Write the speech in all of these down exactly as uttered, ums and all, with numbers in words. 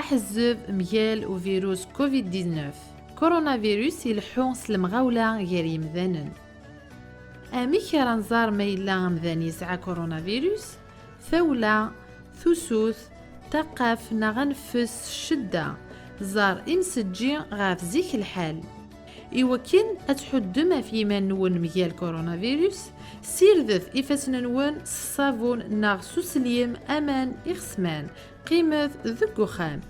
Aḥezzeb mgal uvirus covid dix-neuf. Coronavirus ileḥḥu s lemɣawla gar yimdanen. Amek ara nẓer ma yella amdan yesɛa coronavirus? Tawla, tusut, taqqaft neɣ aneffes s ccedda. Ẓer imsejji ɣef zik lḥal. Iwakken ad tḥuddem ɣef yiman-nwen mgal coronavirus, sirdet ifassen-nwen s ṣṣabun neɣ s uselim aman ixesman. Qqimet deg uxxam.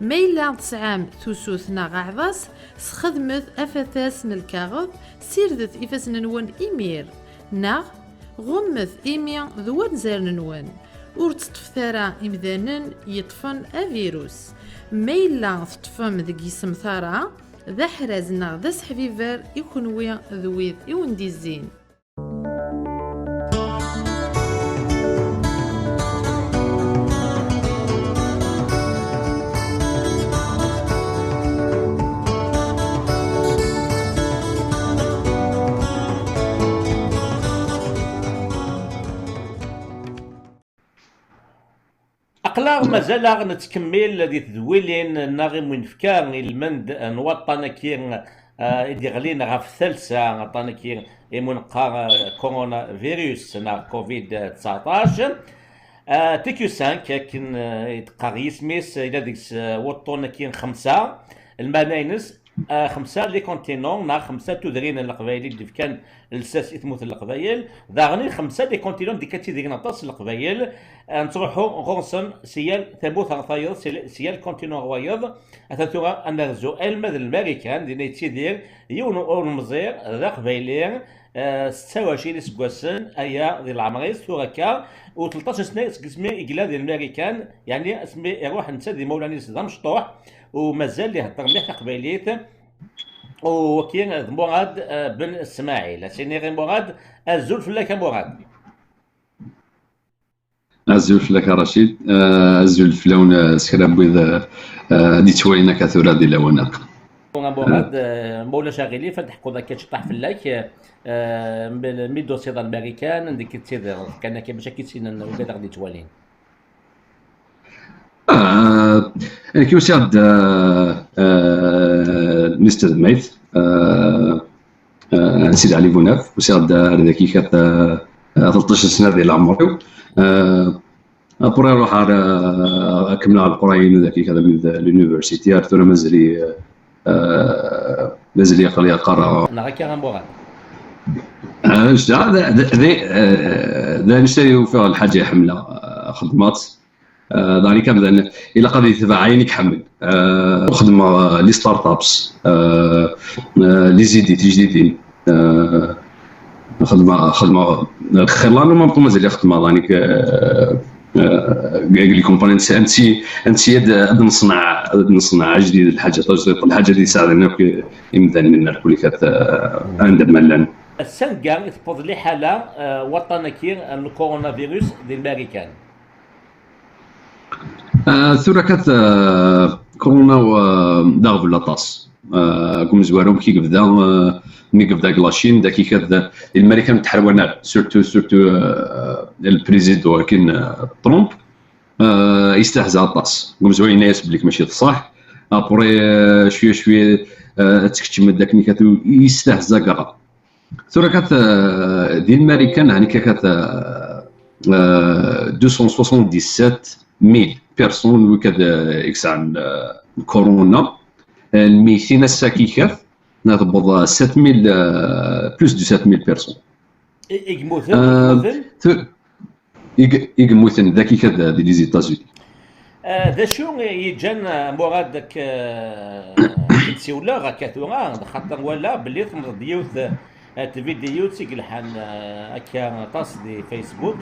Ma yella tesɛam tusut neɣ aɛḍas, sxedmet afatas n lkaɣeḍ, sirdet ifassen-nwen imir, neɣ ɣummet imi d wanzaren-nwen. Ur tteṭṭfet ara imdanen yeṭṭfen avirus. Ma yella teṭṭfem deg yisemtar-a, d aḥraz neɣ d aseḥbiber i kenwi d wid i wen-d-izzin. Aql-aɣ mazal-aɣ nettkemmil di tedwilin-nneɣ i mu nefka i lmend n waṭṭan-agi, eh, i d-iɣlin ɣef talsa, aṭṭan-agi i mu neqqar, eh, coronavirus neɣ covid tseɛṭac. Eh, T Q cinq, akken, eh, i d-qqar yisem-is, yella deg-s, eh, wuṭṭun-agi xemsa. Lmeɛna-ines, eh, xemsa les continents neɣ xemsa tudrin n Leqbayel i d-ifkan lsas i tmurt n Leqbayel, daɣen i xemsa les continents deg-k ad tidirin aṭas n Leqbayel, eh, nettruḥu ɣur-sen si yal tamurt ɣer tayeḍ, si, si yal continent ɣer wayeḍ. Atan tura ad nerzu alma d Lmarikan, dinna yettidir yiwen ulemẓi d aqbayli, eh, setta u ɛecrin iseggasen aya di leɛmer-is, tura akka, u tleṭṭac sna seg asmi i yella di Lmarikan, yeɛni asmi iruḥ netta d imawlan-is d amecṭuḥ, u mazal ihedder mliḥ taqbaylit. U waki d Murad, eh, Ben Smaɛil. Ad s-iniɣ i Murad, azul fell-ak a Murad. Azul fell-ak a Racid, eh, azul fell-awen, eh, s kra n wid, eh, eh, d-ittwalin akka tura di lawan-a. A Murad, eh, ma ulac aɣilif, ad d-ḥkuḍ akka ciṭṭaḥ fell-ak, eh, mi, mi d-tusiḍ ar Marikan, anda i k-id-tidireḍ, kan akka bac ad k-id-ssinen wigad aɣ-d-ittwalin. Ah, nekk usiɣ-d, ah, ah, mister Mate, ah, ah, Sidi Ɛli Bunaf, usiɣ-d ar daki kat, ah, ah, tleṭṭac sna di leɛmer-iw. Ah, après ruḥ ar, ah, kemmleɣ leqraya-inu daki kat di l'université, ar tura mazal-i, ah, mazal-i aql-i qqareɣ. Neɣ akka a Murad? Ah, d, d, d, ah, d anect-a i ufiɣ lḥaǧa i ḥemmleɣ, ah, xedmeɣ-tt. Ah, ذلك أبدا، إلا قضيت تبع عينك حمل. آه، خدمة، آه، les startups، آه، آه، les idées تجديدين. آه، خدمة، خدمة خير لانو ما مازال خدمة، يعني، آه، آه، les compagnies، انت، انت، انت يد، يد نصنع، يد نصنع جديد الحاجة، تجديد الحاجة اللي يساعدنا في إمدان من كل كات، آه، عند ملان. Sanda i tewweḍ liḥala, eh, waṭṭan-agi n coronavirus di Lmarikan? Ah, tura kat, ah, corona, ah, d aɣbel aṭas. Ah, deg umezwaru, mi yebda, ah, mi yebda deg la Chine, daki kat, ah, di Lmarikan ur tḥerwan ara, surtout, surtout, ah, le président akin, ah, Trump, ah, yestehza aṭas. Deg umezwaru yenna-yas belli mačči d ṣṣeḥ. Après, ah, cwiya, cwiya, ah, ad tkeččem dakken kat yestehza gara. Tura kat, eh, di Lmarikan, ɛni kat, eh, eh, deux cent soixante-dix-sept mille personnes wi kat, eh, i yesɛan, eh, corona. Eh, lmeytin ass-agi kat, na tewweḍ, eh, sept mille, eh, plus de sept mille personnes. I, i yemmuten, eh, i yemmuten? Tu-, i g-, i yemmuten daki kat di les États-Unis. Eh, d acu i yeǧǧan, eh, Murad, ak, eh, ak-d-siwleɣ akka tura, xaṭer walaɣ belli txedmeḍ-d yiwet, eh, tvidiyu d tigelḥan, eh, akka aṭas di Facebook,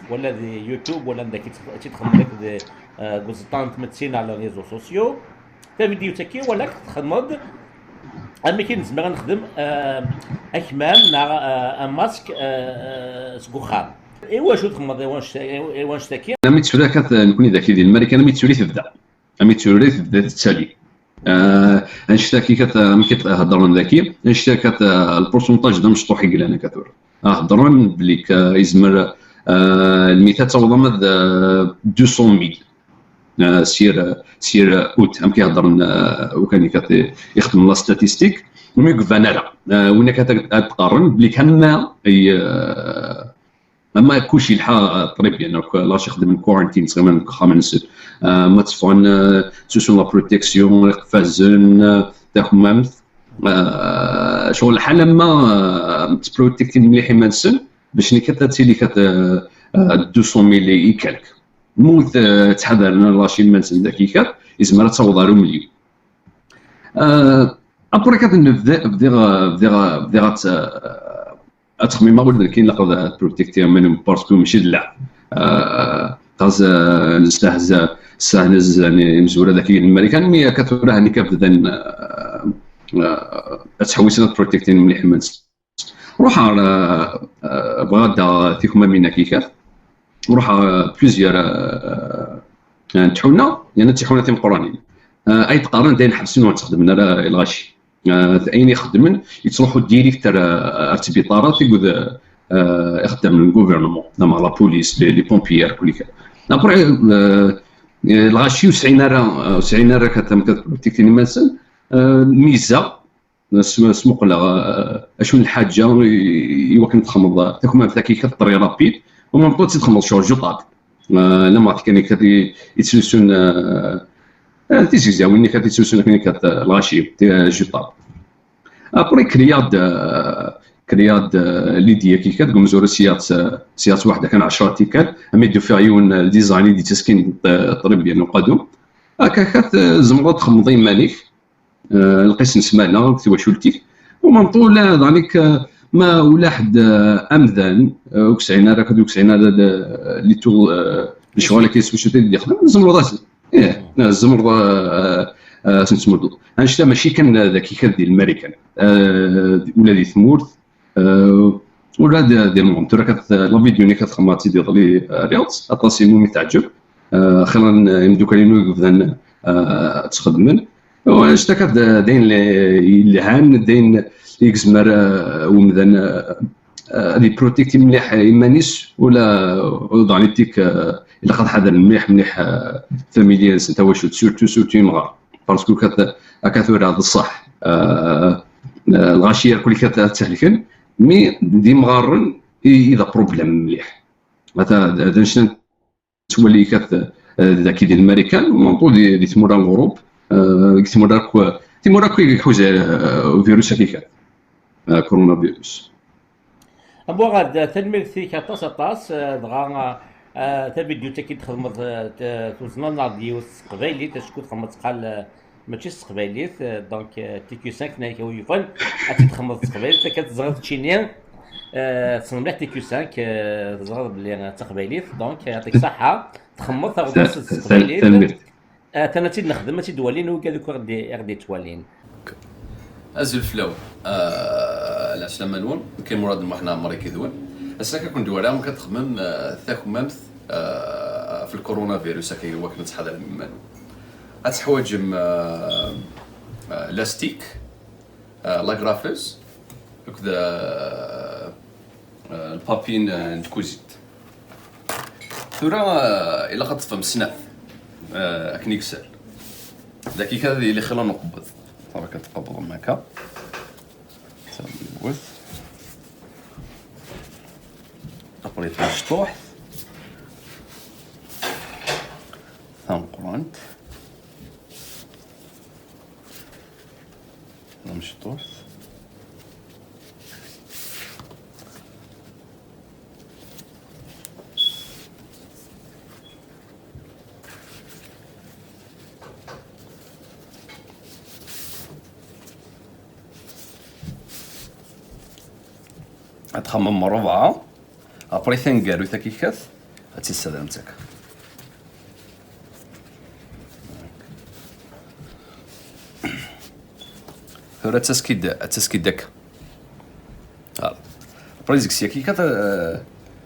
wala di YouTube, wala anda akka i tt-, i tt-txedmeḍ akked, eh, deg uẓeṭṭa n tmetti neɣ les réseaux sociaux. Tavidyut-agi wala txedmeḍ-d amek i nezmer ad nexdem, eh, akmam neɣ, eh, amask, eh, eh, seg uxxam. I wacu txedmeḍ i wanect-, i wanect-agi? Ami tura kat, eh, nekni daki di Lmarikan, ami tura i tebda. Ami tura i tebda tettali. Eh, anect-agi kat, eh, amek i heddren daki, anect-a kat, eh, le pourcentage d amecṭuḥ i yellan akka tura. Ah, heddren belli k-, eh, yezmer, eh, lmita ad taweḍ ama d, eh, deux cent mille. euh, sir, euh, sir, euh, août, amek i heddren, euh, ukan i kat ixdem la statistique, umi ur iban ara. Euh, win akka ad, ad d-qqaren, bli kan ma, euh, ama kuc yelḥa, euh, très bien, donc, euh, lɣaci xedmen quarantine, ttɣiman deg uxxam-nsen. Euh, ma tteffɣen, euh, ttlusun la protection, iqeffazen, euh, takmamt. Euh, ccɣel lḥal ama, euh, ttprotektin mliḥ iman-nsen, bac nekkat ad tili kat, euh, euh, deux cent mille i, i quelque. Mut, euh, ttḥadaren lɣaci iman-nsen daki kat, izmer ad taweḍ ar umelyun. Euh, après kat bdiɣ, bdiɣ, bdiɣ, bdiɣ ad, euh, ad ttxemmimeɣ ula d nekk ilaq ad protektiɣ iman-iw parce que mačči d lɛeb. Euh, ɣas, euh, nestehza, ssahnezan imezwura daki n Marikan, mi akka tura hani kat bdan, euh, euh, ad ttḥewwisen ad protektin mliḥ iman-nsen. Ruḥeɣ, euh, euh, bɣiɣ ad d-aɣeɣ tikmamin-agi kat. Ruḥeɣ, euh, plusieurs, euh, euh, n tḥuna, yerna d tiḥuna timeqqranin. Euh, ay d-qqaren dayen ḥebsen ur ttxedmen ara i lɣaci. Euh, ayen ixeddmen, yettruḥu direct ar, ar tbiṭarat i wid, euh, ixeddamen n gouvernement, neɣ la police, les, les pompiers, kulli kan. Après, euh, euh, lɣaci ur sɛin ara, ur sɛin ara kat, kat protektin iman-nsen, euh, miza, Sm-, smuqleɣ, euh, acu n lḥaǧa i, i wakken txedmeḍ, euh, takmamt-agi kat très rapide, u même temps ad tt-txedmeḍ sur jetable. Euh, la marque kan kat i, yettlusun, euh, euh, tizegzawin kat yettlusun akken kat, euh, lɣaci, ti-, euh, jetable. Après, kriyaɣ-d, euh, kriyaɣ-d, euh, l'idée-agi kat deg umezwaru sya tt-, sya tt waḥda kan ɛecra tikkal, ami d-ufiɣ yiwen, euh, design i d-yettaskin, euh, très bien uqadum. Akka kat, euh, tzemreḍ ad txedmeḍ i yiman-ik. Euh, lqis n ssmana, twacult-ik. U même temps, ula d anik, euh, ma ula ḥedd, euh, amdan, euh, ur yesɛin ara, ur yesɛin ara le, le tour, euh, lecɣal akka s wacu i d-ixdem, tzemreḍ as, ih, tzemreḍ, euh, euh, as-n-tmuddeḍ. Annect-a mačči kan daki kan di Lmarikan. Euh, ula di tmurt, Euh, ula d, di lmuɣen. Tura kat, la vidéo-nni kat xemma ad tt-id-iḍli, euh, rriɣ-tt, aṭas inu mi teɛǧeb. Euh, xir n, euh, imeddukal-inu i yebdan, euh, ad tt-xedmen. Annect-a kat d, d ayen yelhan, d ayen i yezmer, euh, umdan, euh, euh, ad yprotekti mliḥ iman-is, ula, ula d aɣnitik, euh, ilaq ad ḥadren mliḥ, mliḥ, euh, familya-nsen, tawacult, surtout, surtout imɣar. Parce que kat, akka tura d ṣṣeḥ, euh, euh, lɣaci irkul kat ad tthelken, mi d imɣaren i, i d aprublem mliḥ. Ata d, d annect-a nettwali kat, euh, daki di Lmarikan, u di, di tmura n Lurup, euh, deg tmura akk, timura akk i iḥuza, euh, uvirus-agi kat, euh, coronavirus. Abuɣad, tanemmirt-ik aṭas, aṭas, euh, dɣa, euh, tavidyut-agi d-txedmeḍ, euh, t-, tuzneḍ-aɣ-d yiwet s teqbaylit, acku txedmeḍ-tt qal, euh, mačči s teqbaylit, euh, donc, euh, T Q cinq, nna-k a wi yufan, ad tt-id-txedmeḍ s teqbaylit, akka teẓriḍ keččini, euh, tessneḍ mliḥ T Q cinq, euh, teẓriḍ belli d taqbaylit, donc, euh, yeɛṭik ṣṣeḥḥa, txedmeḍ taɣdeṣ s teqbaylit. Tanemmirt. Atan ad tt-id-nexdem, ad tt-id-walin wigad akk i ɣ-d-, i ɣ-d-yettwalin. Azul fell-awen. Ah, lɛeslama-nwen. Nekk Murad Muḥ Nɛemmer akked-wen. Ass-a, ad ken-d-waliɣ amek ad txemmem, ah, takmamt, ah, ɣef lkurunavirus, akka i wakken ad tḥadrem iman-nwen. Ad teḥwaǧem, ah, ah, lastik, ah, la coiffeuse, akked, ah, ah, lpapi n, n tkuzint. Tura, ah, ilaq ad teṭṭfem snat, ah, akken i yesal. Daki kan ad yili xilla n uqebbed. Tura kan tqebḍem akka. Tamezwarut. Après tamecṭuḥt. Tameqqrant. Tamecṭuḥt. Ad txemmem ṛebɛa. Après taneggarut akka i kat, ad tt-tessadremt akka. Tura ad taskid, ad taskid akka. Voilà. Après, deg-s akka i kat, euh,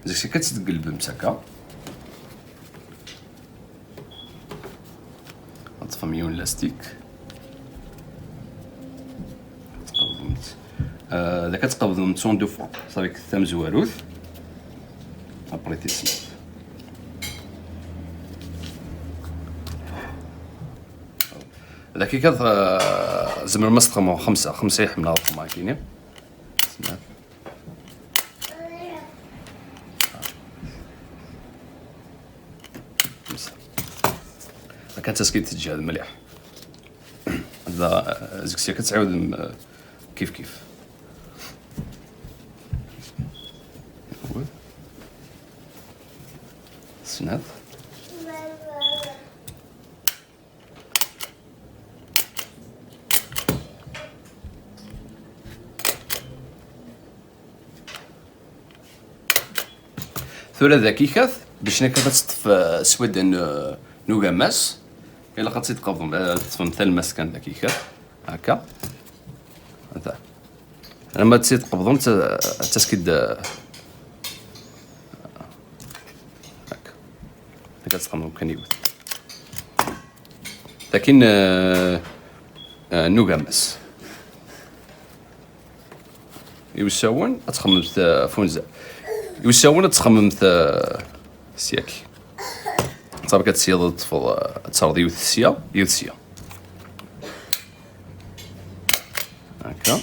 deg-s akka ad tt-tgelbemt akka. Ad teṭṭfem yiwen lastik. Tqebḍemt. Euh, daka tqebḍemt son de fond. Avec tamezwarut. Après, tissit. Daki kat, eh, zemren ma s-txemmeḍ xemsa, xemsa i ḥemmleɣ ad xemmeɣ akini. Xemsa. Akka d taskit teǧǧa d mliḥ. Da, eh, zeg sya ad tɛiwdem, eh, kif kif. Snat. Tura d akikat, bac nekkat ad teṭṭef, eh, swida n, eh, n ugammas, ilaq ad tt-id-tqabḍem, eh, ad teṭṭfem talmast kan d akikat, akka. Ata. Alamma ad tt-id-tqabḍem, ad taskid, eh, akka. Akka ad teqqamem kan yiwet. Lakin, eh, eh, n ugammas. Iwsawen ad txemmemt, eh, funza. Iwsawen ad txemmemt, eh, syak. Tabak ad tesyiḍ ad teṭṭfeḍ, eh, ad terreḍ yiwet sya, yiwet sya. Akka.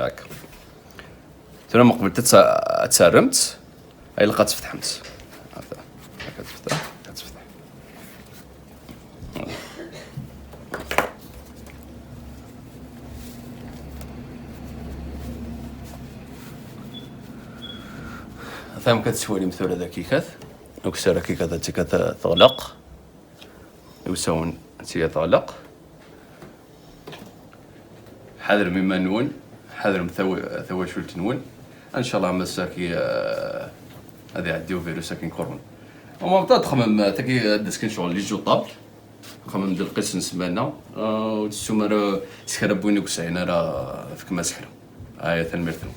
Akka. Tura meqbel ad tt-, ad tarremt, ilaq ad tfetḥemt. Akka, akka tfetḥ, akka tfetḥ. Ata amek ad tettwalim tura d akikat. Ukessar akikat ad tt-, ad teɣleq. Iwsawen ad tt-, ad teɣleq. Ḥadrem iman-nwen, ḥadrem tawa-, tawacult-nwen. Ncallah ma ass-agi, eh, ad iɛeddi uvirus-agi n corona. Umaṭa ad txemmem, eh, tagi ad d-asken ccɣel les jetables. Xemmem-d lqis n ssmana, eh, ur tessum ara s kra n win ur yesɛin ara, fkem-as kra. Aya, tanemmirt-nwen.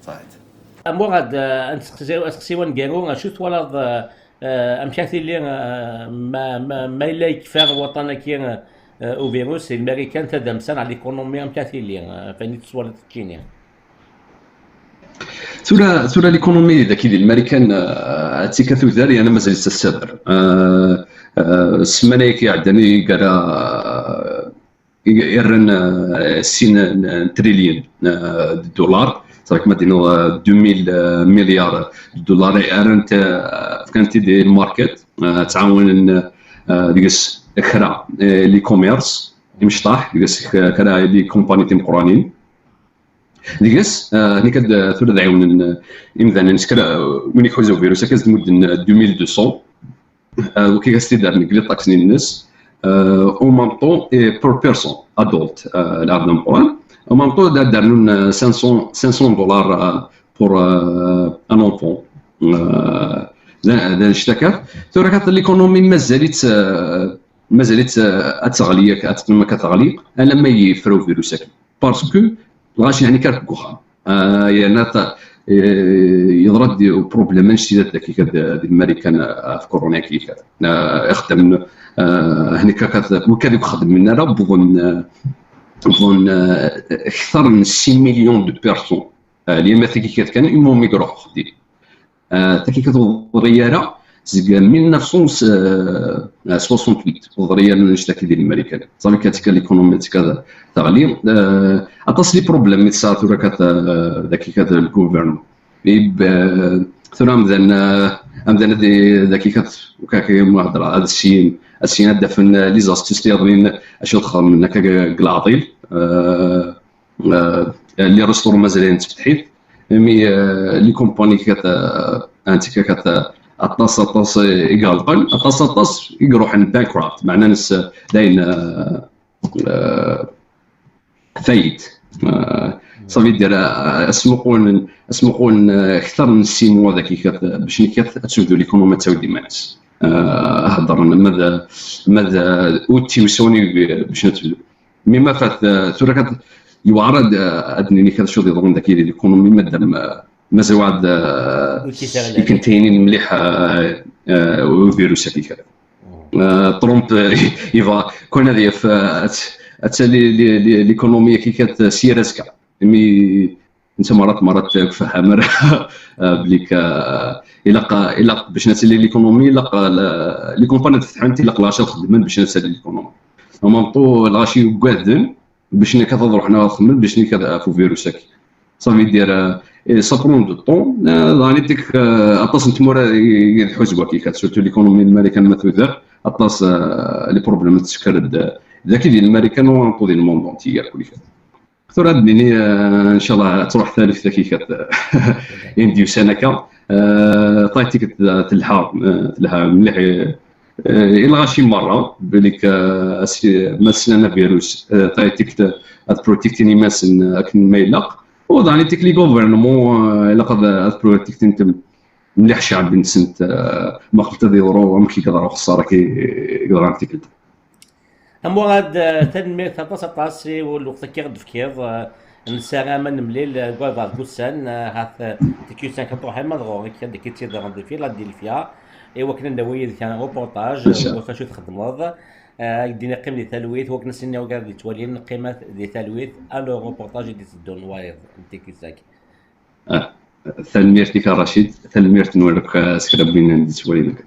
Ṣaḥit. Amur, ad, eh, ad nseqsi, aseqsi waneggaru, acu twalaḍ, eh, eh, amek ad tili, eh, ma, ma, ma yella yekfa waṭṭan-agi, eh, uvirus, i Lmarikan tadamsa neɣ l'économie, amek ad tili, eh, ɣef wayen i tettwaliḍ keččini? Tura, tura l'économie daki di Lmarikan, eh, ad tt-ikka tudar, yerna mazal-itt ad tessader. Eh, eh, ssmana-agi iɛeddan i gara, eh, i, i rran, eh, sin n, n trillion, eh, de dollars, c'est-à-dire ma d-iniḍ, eh, deux mille, eh, milliards de dollars i rran, eh, fkan-t-id i lmarket, eh, ttɛawanen, eh, deg-s kra, eh, l'e-commerce, imecṭaḥ, deg-s k-, kra les compagnies timeqqranin. Deg-s, eh, nekk ad, tura ad ɛiwnen, eh, imdanen, s kra, eh, win iḥuza uvirus, akka ad mudden, eh, deux mille deux cents, eh, waki as-t-id-rren deg les taxes-nni-nnes, eh, en même temps, et per person, adult, eh, lɛebd ameqqran, en même temps, ad d-rnun, eh, cinq cents, cinq cents dollars, eh, pour, eh, un enfant. Eh, d, d anect-akka. Tura kat l'économie mazal-itt, eh, mazal-itt, eh, ad teɣli, ad teqqim akka teɣli, alamma yefra uvirus-agi. Parce que lɣaci, yeɛni, kan deg uxxam. Ah, yerna ta-, eh, yeḍra-d uproblem annect-a daki kan d, di Lmarikan, ah, ɣef corona-agi kan. Ah, ixeddamen, ah, hni kan, kan, wi kan ur xeddmen ara, wwḍen, ah, wwḍen, ah, akter n six millions de personnes. Ah, liyamat-agi kan, kan, imi iruḥ uxeddim. Ah, tagi kan ur teḍri ara seg mille neuf cent soixante-huit, ur teḍri ara annect-agi di Lmarikan. Ẓer kan, kan l'économie kan teɣli. Ah, aṭas les problèmes i tesɛa tura kan, ah, daki kan le gouvernement. I, ah, tura amdan, ah, amdan ad i-, daki kan, kan, kan, ma hedreɣ, ad syin, ad syin ad d-afen, ah, les astuces tiyaḍnin, acu ad xedmen akka deg leɛḍil. Ah, ah, les restaurants mazal-iten ttfetḥit, imi, ah, les compagnies kan, ah, anti kan, ah, aṭas, aṭas i iɣelqen, aṭas, aṭas i iruḥen bankrupt, meɛna-nnes, ah, dayen, ah, ah, faillite. Ah, ça veut dire, ah, asmuqul n, asmuqul n, ah, akter n six mois daki kan, ah, bac nekkat ad tebdu l'économie ad tawi-d iman-is. Ah, heddren, ma d, ma d, ah, ur ttiwsiwen i, bac ad tebdu. Mi ma fat, eh, tura kan yewɛer ad, eh, ad nini kan acu d-iḍerrun daki di l'économie, madam, eh, mazal weɛd, eh, ur tt-yettara. Ikentaynin mliḥ, eh, eh, uvirus-agi kan. Eh, Trump, eh, yebɣa kan ad yaf, eh, ad, ad tali li, li, l'économie-agi kan s yir azekka. Mi انت مرات مرات تفهم بليك، آه، الى الى باش نسالي ليكونومي، الى لي كومباني تفتحنت الى قلاش خدمن باش نسالي ليكونومي. اما مطو الغاشي يقعدن باش نكا تضرو حنا خدمن باش نكا فو فيروسك. صافي دير سا برون دو طون. راني ديك، آه، اطاس نتمورا يحوز كي كات سورتو ليكونومي الماريكان ما تودر اطاس، آه، لي بروبليم تسكر ذاك ديال الماريكان ونطو ديال الموندو تيار كل كات. ثورة ديني، آه، ان شاء الله تروح ثالث دقيقة. ينديو سنكا، آه، طايتيك تلها، آه، تلها مليح. آه، إلا غاشي مرة بليك، آه، أسي- مثلا فيروس، آه، طايتيك ت- أتبروتكتيني مثلا أكن ما يلاق. وضعني تيك لي غوفرنمون، آه، إلا قد أتبروتكتين تم مليح شعب نسنت، آه، ما قلت ذي ورو ومكي كذا خسارة كي قدران تيكلت. Amurad, eh, tanemmirt aṭas aṭas i lweqt-agi i ɣ-d-tefkiḍ. Eh, nessaram ad nemlil, eh, deg wadaɣ deg ussan, eh, hat, eh, T Q cinq ad truḥ arma d ɣur-k, ad k-id-tiḍ di Philadelphia, i wakken ad nawi yid-k un reportage, eh, ɣef wacu txeddmeḍ. Eh, ad k-d-iniɣ qqim di talwit, wakken ad s-iniɣ i wigad d-yettwalin, qqimet di talwit, ar le reportage i d-iteddun wayeḍ n T Q cinq. Ah, tanemmirt-ik a Racid, tanemmirt-nwen akk, ah, s kra n win d-yettwalin.